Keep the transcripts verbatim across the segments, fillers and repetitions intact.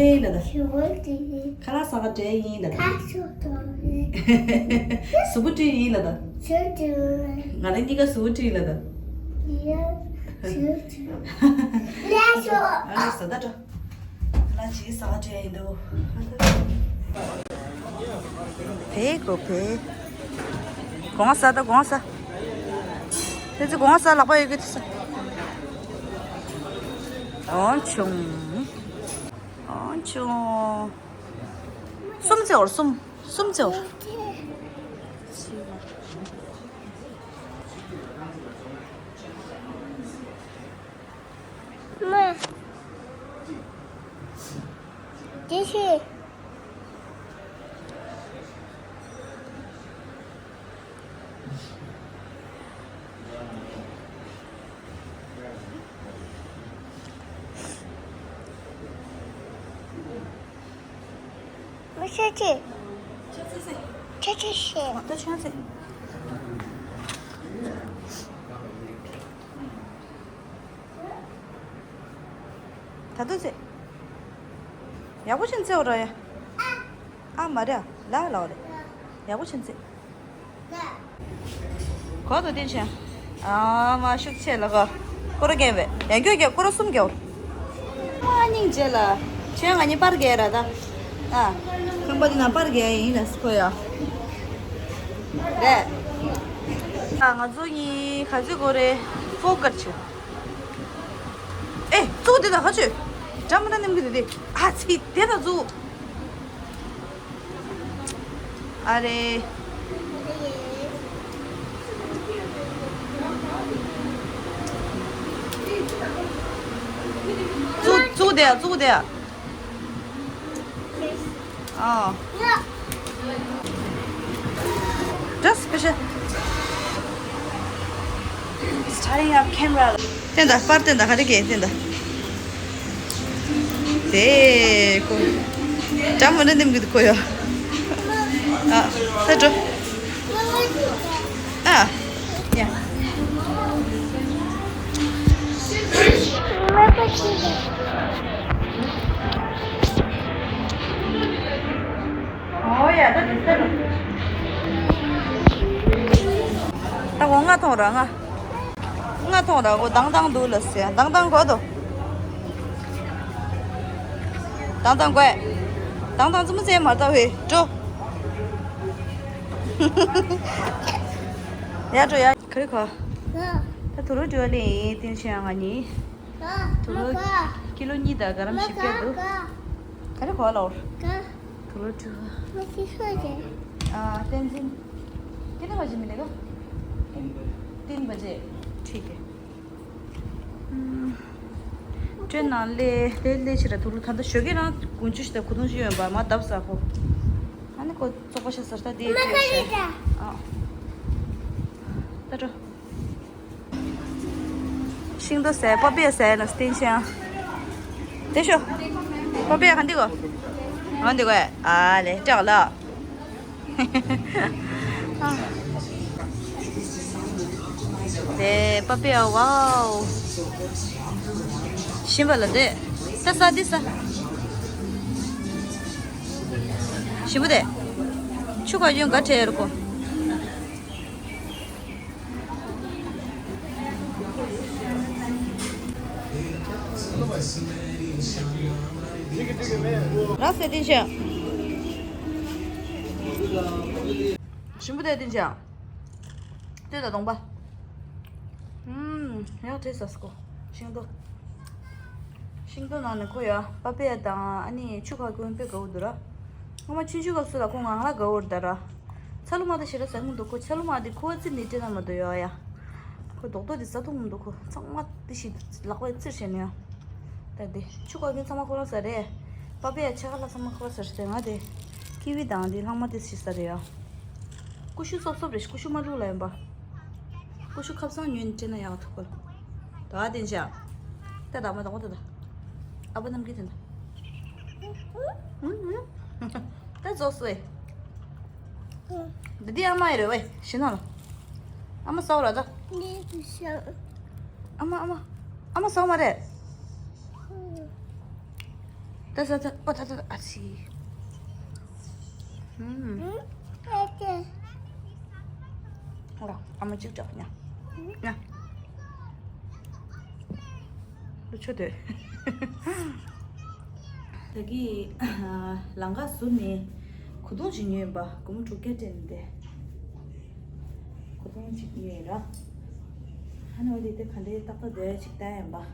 ཡིན་ལ་ད། ཞུ་བ་དེ། ཁ་ལག་ཟ་ག་འགྲོ་ཡིན་ལ་ད། ཁ་ཆུ་དོ་རེད། གཟུགས་པོ་བཀྲུས་ཡིན་ལ་ད། ཆུ་དོ་རེད། ང་རང་གཉིས་ཀ་གཟུགས་པོ་བཀྲུས་ལ་ད། ཡ། ཆུ་དོ་རེད། ལས་ཤོག་ཨ་ཟ་ད་འགྲོ། ཁ་ལག་ཅིག་ཟ་ག་འགྲོ་ཡིན་འདུག་བེ་གོ་བེ། གོང་ས་ད་གོང་ས། དེ་ཚོ་གོང་ས་ལག་པ་ཡོད་གི་དེ་ཚོ། ཨོ་ཆུང་། ཨོ་ཆུང་། གསུམ་བཙལ་བར་གསུམ། གསུམ་བཙལ་བར། མ། དེ་ཤེས། མི་ཤེས་ཀྱི། ཆེ་ཆེ་ཤེས། ད་ཆོན་ཟེར། ད་དུ་ཚེ། ཡག་པོ་ཕྱིན་ཚེ་འོ་ར་ཡ། ཨ་མ་རེད་ལ་ལ་འོ་རེད། ཡག་པོ་ཕྱིན་ཚེ། གོ་དོ་བསྟན་ཆེན། ཨ་མ་ཤུགས་ཆེ་ལ་གོ། ཀོ་ར་རྒན་བས་ཡང་སྐྱོ་རྒྱག་ཀོ་ར་གསུམ་རྒྱག་ཨ་སྙིང་རྗེ་ལ། ཁྱོད་ང་གཉིས་པར་རྒྱག་ར་ད། ཨ། ཁང་པ་འདི་ན་པར་རྒྱག་ཡིན་ལ་སི་ཁོ་ཡ། རེད། ཨ་ང་ཚོ་གཉིས་ག་ཚོད་གོ་རེད། ཕོ་དཀར་ཆུ། ཨེ་གཙུག་དེ་དང་ཧ་ཆོས། འདྲ་མི་འདྲ་ནེམ་གི་དེ་དེ། ཨ་ཚི་དེ་དང་གཙུག་ཨ་རེ། གཙུག་གཙུག་དེ་ཡ་གཙུག་དེ་ཡ། Oh. Just special. Starting up camera. ཏན་ད་པར་ཏན་ད་ག་རེ་གེ་ཏན་ད། དེ་ཀོ། ཅམ་མོ་ནི་ནིམ་གི་ཀོ་ཡོ། ཨ་ད་འགྲོ། ཨ་ཡ། ཨོ་ཡ་ད་དེ་ས་ནི། ད་འོ་ང་ཐོང་ར་ང་། ང་ཐོང་ར་གོ་དང་དང་འདུག་ལ་སེ་དང་དང་གོ་དོ། དང་དང་གོ། དང་དང་ཙི་མོ་ཙེ་མར་ད་ཧེ་འགྲོ། ཡ་འགྲོ་ཡ། ག་རེ་གོ། ད་དུ་རུ་འགྲོ་ལེ་ཡིན་ཏིན་ཤང་ང་ནི། དུ་རུ་ཀི་ལོ་གཉིས་དང་ག་རམ་བཞི་བརྒྱ་འདུག་ག་རེ་གོ་ལ་འོར། དུ་རུ་འགྲོ། ཨ་བསྟན་འཛིན། कितने बजे मिलेगा? तीन बजे। ठीक है। ཀྲེན་ནང་ལས་ལས་ལས་ཕྱིར་དུ་ལུ་ད་ལྟ་ཞོགས་ཀས་རང་དགུན་ཆུ་ཞིག་དང་གོ་ཐུང་ཞིག་ཡོད་པ་མ་བརྡབ་ས་ཧོ། ཨ་ནི་ཁོ་བཙོག་པ་ཤ་ཟར་ད་དེ་ཅེས་ཤ། ཨ། ད་འགྲོ། ཤིང་ཏོག་ཟས་པ་པེ་ཟས་ན་སྟེན་ཤང་། དེ་ཤོ། པ་པེ་ག་འདི་གོ། ང་འདི་གོ་ཨ་ལེ་སྐྲག་ལ། དེ་པ་པེ་ཨ་ཝའོ། ཞིམ་པ་ལ་དེ། ད་ས་འདི་ས། ཞིམ་པོ་དེ། ཆུ་ཁ་ཡོན་ག་ཁྲེ་ཡར་གོ། ར་སེ་ཏིན་ཤ། ཞིམ་པོ་དེ་ཏིན་ཤ། ལྟོས་དང་གདོང་པ། ཨུམ། ཡག་བྲེས་ས་སྐོ། ཤིང་ཏོག་ཤིང་ཏོག་ནང་ནས་ཁོ་ཡ་པ་པེ་ཡ་དང་ཨ་ནི་ཆུ་ཁ་ཀུན་དཔེ་དགའ་བོ་འདུག་ར། སྔོན་མ་ཆུང་ཆུང་སྐབས་སུ་ལ་ཁོ་ངང་ལ་དགའ་བོ་རེད་ད་ར། ཚ་ལུ་མ་དེ་ཞེ་དྲག་ཟ་མི་འདུག་ཁོ་ཚ་ལུ་མ་དེ་ཁོ་བ་ཙིར་ནི་སྤྲད་ན་མ་གཏོགས་ཡོད་ཡ། ཁོ་རྡོག་རྡོག་དེ་ཟ་ཐུབ་མི་འདུག་ཁོ་ཚང་མ་དེ་ཞིག་ལག་པས་ཙིར་བྱས་ནས་ཡ། ད་དེ་ཆུ་ཁ་ཀུན་ཚང་མ་ཁོ་རང་ཟ་རེད། པ་པེ་ཡ་ཕྱེད་ཀ་ལ་ཚང་མ་ཁོ་རང་ཟ་རེད་ཟེར། ང་དེ་ཀི་ཝི་དང་དེ་ལྷག་མ་དེ་ཞིག་ཟ་རེད་ཡ། ཀུ་ཤུ་སོབ་སོབ་རེད། ཀུ་ཤུ་མ་བླུགས་ལ་ཡིན་པ། ཀུ་ཤུ་ཁབ་སང་ཉོས་ནས་སྤྲད་ན་ཡག་ཐུག་གོ། ད་དེ་བཞག་ད་ད་མ་ད་གོ་ད་ད། ཨ་བ་ནམ་གི་དེ་ད། ད་རྫོགས་སོ་ཨེ། འདི་དེ་ཨ་མ་ཡི་རེད་ཝེ་ཤི་ན་ལ། ཨ་མ་སའོ་ར་ད། ཨ་མ་ཨ་མ། ཨ་མ་སའོ་མ་རེད། ད་ད་ད་ཨོ་ད་ད་ཨ་ཙི། ཧུམ། ཨོ་ཨ་མ་གཅིག་སྐྲག་ཉ། ཉ། ལོ་ཆོ་དེ། ད་གི་ལང་ཀ་ཟུར་ནས་གོས་ཐུང་ཞིག་ཉོས་ཡིན་པ། སྒོར་མོ་དྲུག་བརྒྱ་སྤྲད་ནས་དེ། གོས་ཐུང་ཅིག་ཉོས་ར། ཨ་ནི་འོ་དེ་དེ་ག་འདྲའི་ཏག་ཏག་དེ་ཅིག་ལྟ་ཡིན་པ།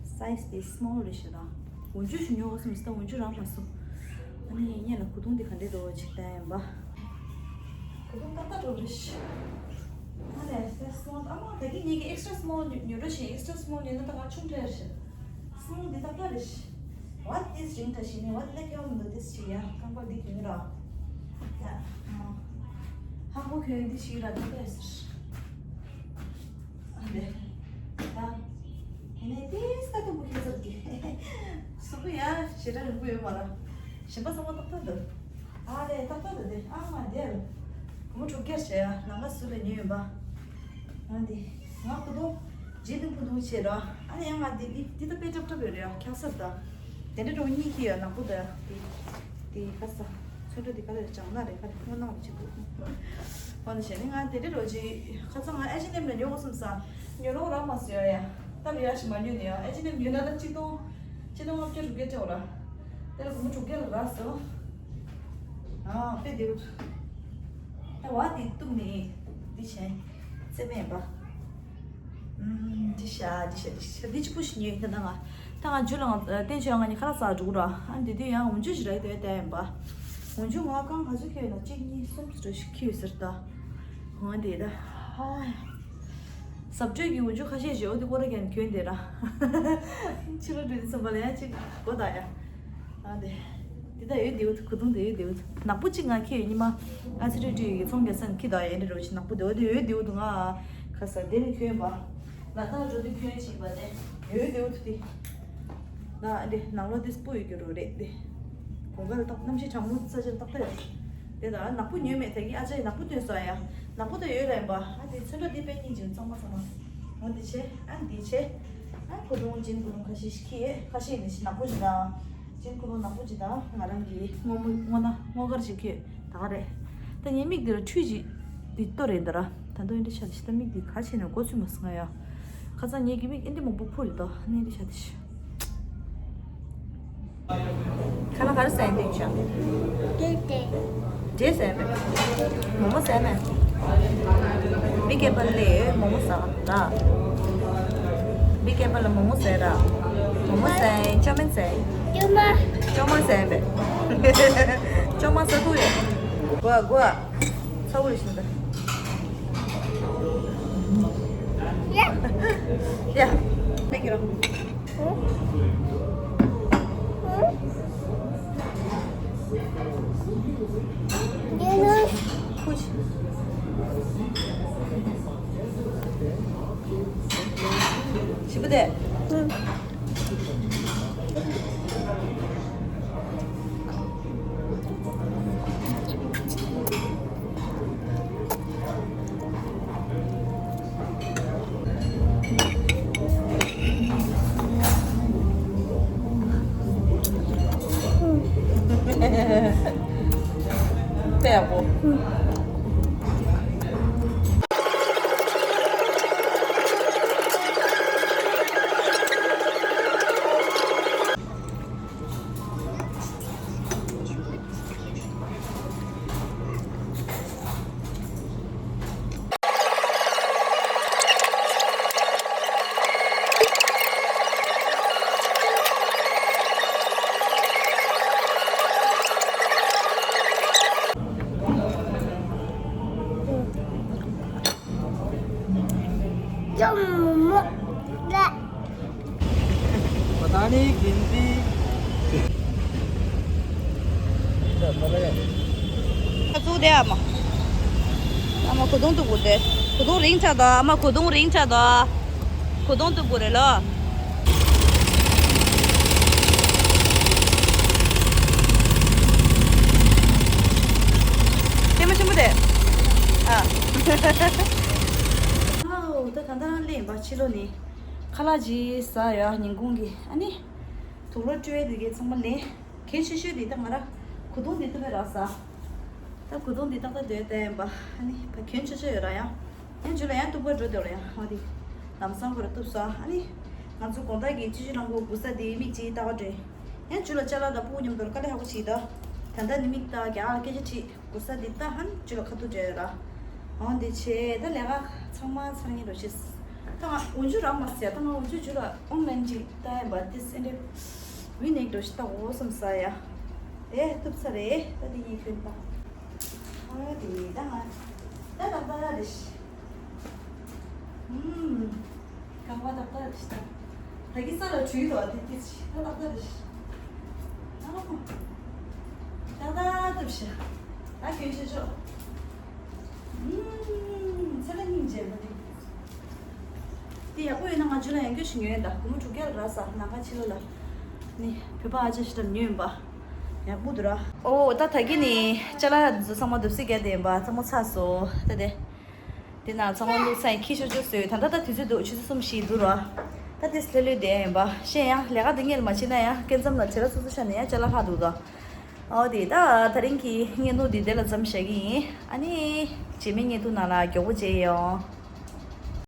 སའི་ཛི་དེ་སི་མོལ་རེད་ཤག་ར། འོན་ཆུ་ཞིག་ཉོ་དགོས་བསམ་སྟེ་འོན་ཆུ་རག་མ་སོང་། ཨ་ནི་ངས་སྔོན་ལ་གོས་ཐུང་དེ་ག་འདྲའི་འདུག་ཅིག་ལྟ་ཡིན་པ། གོས་ཐུང་ཏག་ཏག་འདྲ་པོ་རེད་ཤག་ཨ་ནི་སའི་ཛི་སི་མོལ། ཨ་མ་ད་གི་ངེད་ཀྱི་ཨེག་སི་ཊ་ར་སི་མོལ་ཉོ་འགྲོ་བཞིན། ཨེག་སི་ཊ་ར་སི་མོལ་ཉོས་ན་ད་ང་ཆུང་དྲགས་རེད་ཤག་སི་མོལ་འདི་ཏག་ཏག་རེད་ཤག What this ring ད་ཞིག་ནི་what ལེགས་ཡོང་འདུག this ཞིག་ཡ། རྐང་པ་འདི་གྱོན་ར། ད་ཧ་གོ་གྱོན་འདི་ཞིག་ར་འདི་ལྟ་ཟེར། ཨ་ལེ། ད་ཡིན་ནའི་ཏིས་ད་དུ་བུ་ཁྱེད་ཟེར་གི་སུ་གུ་ཡ་ཞེ་དྲག་རིང་པོ་ཡོད་མ་ར། གཞན་པ་ཚང་མ་ཏག་ཏག་འདུག་ཨ་ལེ་ཏག་ཏག་འདུག་དེ་ཨ་མ་དེ་རུ་སྒོར་མོ་དྲུག་བརྒྱ་བྱས་ཡ། ལང་ཀ་ཟུར་ལ་ཉོས་ཡོད་པ། ང་འདི་ང་ཁོ་ཐོ་ཇི་ལིང་ཁོ་ཐོ་བྱེད་ར། ཨ་ནི་ཡང་ང་འདི་འདི་འདི་ད་དཔེ་འཁྲབ་འཁྲབ་ཡོད་རེད་ཡ། ཁྱག་སར་ད་དེ་འདྲ་འགྲོ་གཉིས་ཀྱི་ཡ་ནག་པོ་ད་འདི་འདི་ཁ་ས་ཚོན་ཁྲ་འདི་ག་རེ་ལྗང་ནག་རེད། ག་རེ་སྔོ་ནག་རེད་ཅིག་འདུག་འོ་ན་བྱས་ནི་ང་དེ་འདྲ་འགྲོ་ཅིག་ཁ་ཚ་ང་ཨེ་ཆི་ནེམ་ལ་ཉོ་དགོས་བསམ་ས་ཉོ་རོགས་རག་མ་སོང་ཡ། ཡ་སྟབས་ཡག་ཞིག་མ་ཉོས་ནི་ཡ། ཨེ་ཆི་ནེམ་ཉོས་ན་ད་ཆིག་སྟོང་ཆིག་སྟོང་ལྔ་བརྒྱ་དྲུག་བརྒྱ་སྤྲད་འོ་ར། དེ་ལ་སྒོར་མོ་དྲུག་བརྒྱ་ལ་རག་སོང་། ཨ་དཔེ་བདེ་པོ་འདུག་ད་བ་དེ་གཏུབ་ནི་འདི་བྱས་ཚད་མེད་པ། ཨུམ། འདི་ཤ་འདི་ཤ་འདི་ཤ་འདི་གཅིག་པུ་ཞིག་ཉོས་ཡིན། ད་ང་ད་ང་རྒྱུ་ལ་ང་བསྟན་ཆོས་ང་གཉིས་ཁ་ལག་ཟ་འགྲོ་གི་ར། ཨ་འདི་དུས་ཡང་འོན་ཆུ་ཞིག་རག་གི་འདུག་ལྟ་ཡིན་པ། འོན་ཆུ་ང་རྐང་ག་ཚོད་ཁྱེར་ཡོད་ན་གཅིག་གཉིས་གསུམ་ཙམ་ཞིག་ཁྱེར་ཡོད་ཟེར་ད། འོ་འདི་ད་ཧ། ཟབ་སྤྲོད་ཀྱི་འོན་ཆུ་ཁ་ཤས་ཤིག་འོ་དེ་སྐོར་ར་གྱོན་གྱོན་དེ་ར། ཕྱི་ལོགས་འགྲོ་དུས་ཙམ་པ་ལ་ཡང་གཅིག་དགོས་ད་ཡ། ཨ་དེ། དེ་ད་ཡོད་དེའུ་གོས་ཐུང་དེ་ཡོད་དེའུ་ནག་པོ་གཅིག་ང་ཁྱེར་ཡོད་ཉི་མ། ཨ་ཚི་རེ་ཏྲི་ཡི་ཚོང་རྒྱག་ས་ནས་ཁྱི་ད་ཡ་འདྲ་རོ་ཞིག་ནག་པོ་དེ་འོ་དེ་ཡོད་དེའུ་དུ་ང་ཁ་ས་དེ་ནས་གྱོན་པ། ལ་དྭགས་འགྲོ་དུས་གྱོན་ཅིག་པ་དེ་ཡོད་དེའུ་དུ་དེ། ན་འདི་ནང་ལོགས་འདི་སྤུ་ཡོད་རྒྱུ་རོ་རེད་འདི། གོང་ཁ་ལ་ཏག་གནམ་གཤིས་གྲང་མོ་ས་ཆར་ཏག་ཏག་ཡོད། དེ་དང་ནག་པོ་ཉོས་མེད་དེ་གི་ཨ་ཅག་ནག་པོ་སྟོན་སོང་ཡ། ནག་པོ་དེ་ཡོད་རེད་པ། ཨ་དེ་ཚོན་ཁྲ་འདི་དཔེ་སྙིང་རྗེ་གཙང་མ་གཙང་མ། འོ་འདི་ཆེ་ཨ་འདི་ཆེ། ཨ་གོས་ཐུང་ཇིན་གོས་ཐུང་ཁ་ཤས་ཤིག་ཁྱེར་ཁ་ཤས་ནི་ནག་པོ་ཅིག་དང་། ཇིན་གོས་ཐུང་ནག་པོ་ཅིག་དང་ང་རང་གི་སྔོ་མོ་སྔོ་ནག་སྔོ་དཀར་ཅིག་ཁྱེར། ད་ག་རེད། ད་ངའི་མིག་འདིར་འཕྲུལ་ཅིག་འདི་ལྟོ་རེད་འདི་ར། ད་དུང་འདི་ཆ་ལ་ཤི་ད་མིག་འདི་ག་བྱས་ནས་མགོ་ཚོས་མ་སོང་ང་ཡ། ཁ་སང་ངེད་ཀྱི་མིག་ཨེ་འདི་མང་པོ་ཕུ་རེད་དོ་ནས་འདི་ཆ་དི་ཤི། ཁ་ལག་ག་རེ་ཟ་ཡིན་འདི་ཆ། ཏེ་ཏེ། འབྲས་ཟ་ཡིན་པས། མོག་མོག་ཟ་ཡིན་མས། མི་སྐྱེས་པ་ལས་མོག་མོག་ཟ་ག་ད། མི་སྐྱེས་པ་ལ་མོག་མོག་ཟ་ཡིན་ར། མོག་མོག་ཟ་ཡིན་ཅོ་མིན་ཟ་ཡིན། ཅོ་མ། ཅོ་མ་ཟ་ཡིན་པས། ཅོ་མ་ཟ་ཐུབ་ཡོད། གོ་གོ། ཚ་བོ་རེ་ཞིག་ད། ཡ། ཡ། ཕེབས་ཀྱི་རོགས། ཧུ། ཧུ། ཡ་ན། ཁུ་ཆི། ཞིབ་པོ་དེ། ཧུ། དཔེ་ཡག་པོ། ཅོ་མོ་མོ་ལ། पता नहीं हिंदी। ཚུགས་དེ་ཨ་མ། ཨ་མ་གོས་ཐུང་དུ་བུར་དེ། གོས་ཐུང་རིང་ཆགས་དོ། ཨ་མ་གོས་ཐུང་རིང་ཆགས་དོ། གོས་ཐུང་དུ་བུར་རེ་ལོ། ཐེ་མ་ཆེན་པོ་དེ། ཨ། ཨའོ་ད་ད་ལྟ་རང་ལེན་པ་ཕྱི་ལོ་ནི། ཁ་ལག་ཅིག་ཟ་ཡ་ཉིན་གུང་གི་ཨ་ནི། དུག་ལོག་སྤྲོད་ཡས་འདི་གའི་ཚང་མ་ལེན། གྱོན་ཆེ་ཤོས་འདི་ད་ང་ར་གོས་ཐུང་འདི་གཏུབ་པའི་རག་ས། ད་གོས་ཐུང་འདི་ཏག་ཏག་སྡོད་བསྡད་ཡིན་པ། ཨ་ནི་ད་གྱོན་ཆེ་ཤོས་ཡོད་ར་ཡ། ཡང་ཇུ་ལ་ཡང་གཏུབ་གར་འགྲོ་བསྡད་ར་ཡ། འོ་དེ། ལམ་སང་ཁོ་ར་གཏུབ་ས། ཨ་ནི། ང་ཚོ་དགོང་དག་གི་སྤྱི་སྤྱོད་ནང་གོ་གུ་ས་དེ་མིག་ཅིག་ལྟ་བ་འདྲ། ཡང་ཇུ་ལ་ཅ་ལག་དང་སྤུ་གུ་མཉམ་དུ་དཀའ་ལས་ཁག་པོ་བྱེད་ད། ད་ལྟ་ནི་མིག་ལྟ་རྒྱ་གར་སྐད་ཆ་དྲིས། གུ་ས་འདི་ལྟ་ཧན་ཇུ་ལ་ཁ་ཐུག་འདྲ་ཡོད་ར། འོ་འདི་བྱས་ད་ལས་ཀ་ཚང་མ་ཚར་ཉིན་འགྲོ་ཤེས། ད་ང་འོན་ཇུ་རག་མ་སོང་ཡ། ད་ང་འོན་ཇུ་ཇུ་ལ་ཨོན་ལན་ཅིག་ལྟ་ཡིན་པ་དེ་སེ་འདྲ་བི་ནེག་འགྲོ་ཤེས་ད་འོ་བསམ་ས་ཡ། ཨེ་གཏུབ་ཚར་རེད། ད་འདི་གཉིས་གྱོན་ད། ཨ་དེ་ད་ང་ད་ད་ད་རེད། ཨུམ། རྐང་པ་ཏག་ཏག་རེད་ཤག་ད་གི་ས་ལ་བྲུས་དོ་དེ་དེ་ཅི་ད་ཏག་ཏག་རེད་ཤག་ཨ་ཏག་ཏག་ཏག་ཤག་ད་གྱོན་ཆོག་ཆོག་ཨུམ། ཚེ་ལ་སྙིང་རྗེ་མ་རེད། དེ་ཡག་པོ་ཡོད་ན་ང་ཇུ་ལ་ཡང་སྐྱོ་ཞིག་ཉོས་ཡིན་ད། སྒོར་མོ་དྲུག་བརྒྱ་ལ་རག་ས་ལམ་ཁ་ཕྱི་ལོགས་ལ། ནི་བོད་པ་ཨ་ཅག་ཞིག་ལ་ཉོས་ཡིན་པ། ཡག་པོ་འདུག་ར། ཨོ་ད་ད་གི་ནི་ཅ་ལག་འདི་ཚོ་ཚང་མ་འདུག་སེ་བརྒྱབ་བསྡད་ཡིན་པ། ཚང་མ་ཚར་སོང་ད་དེ། དེ་ན་ཚང་མ་བླུགས་ཚར་ཡིན། ཁྱི་ཤོར་ཤོར་བཟོས་ཡོད། ད་ལྟ་ད་དུས་ཚོད་འདུག་ཆུ་ཚོད་གསུམ་བཞི་འདུག་ར། ད་དེ་སླེ་ལོས་བསྡད་ཡིན་པ། ཤེས་ཡང་ལས་ཀ་འདི་ངས་ལ་མ་བྱེད་ན་ཡང་སྐལ་མཚམས་ལ་བྱེད་ར་སོ་སོ་ཤ་ནས་ཡང་ཅ་ལག་ཧ་འདུག་ད། ཨོ་དེ་ད་ད་རིང་གི་བརྙན་ཐུང་འདི་དེ་ལ་མཚམས་བཞག་གི་ཡིན། ཨ་ནི། རྗེས་མའི་བརྙན་ཐུང་ནང་ལ་མགྱོགས་པོ་མཇལ་ཡོང་།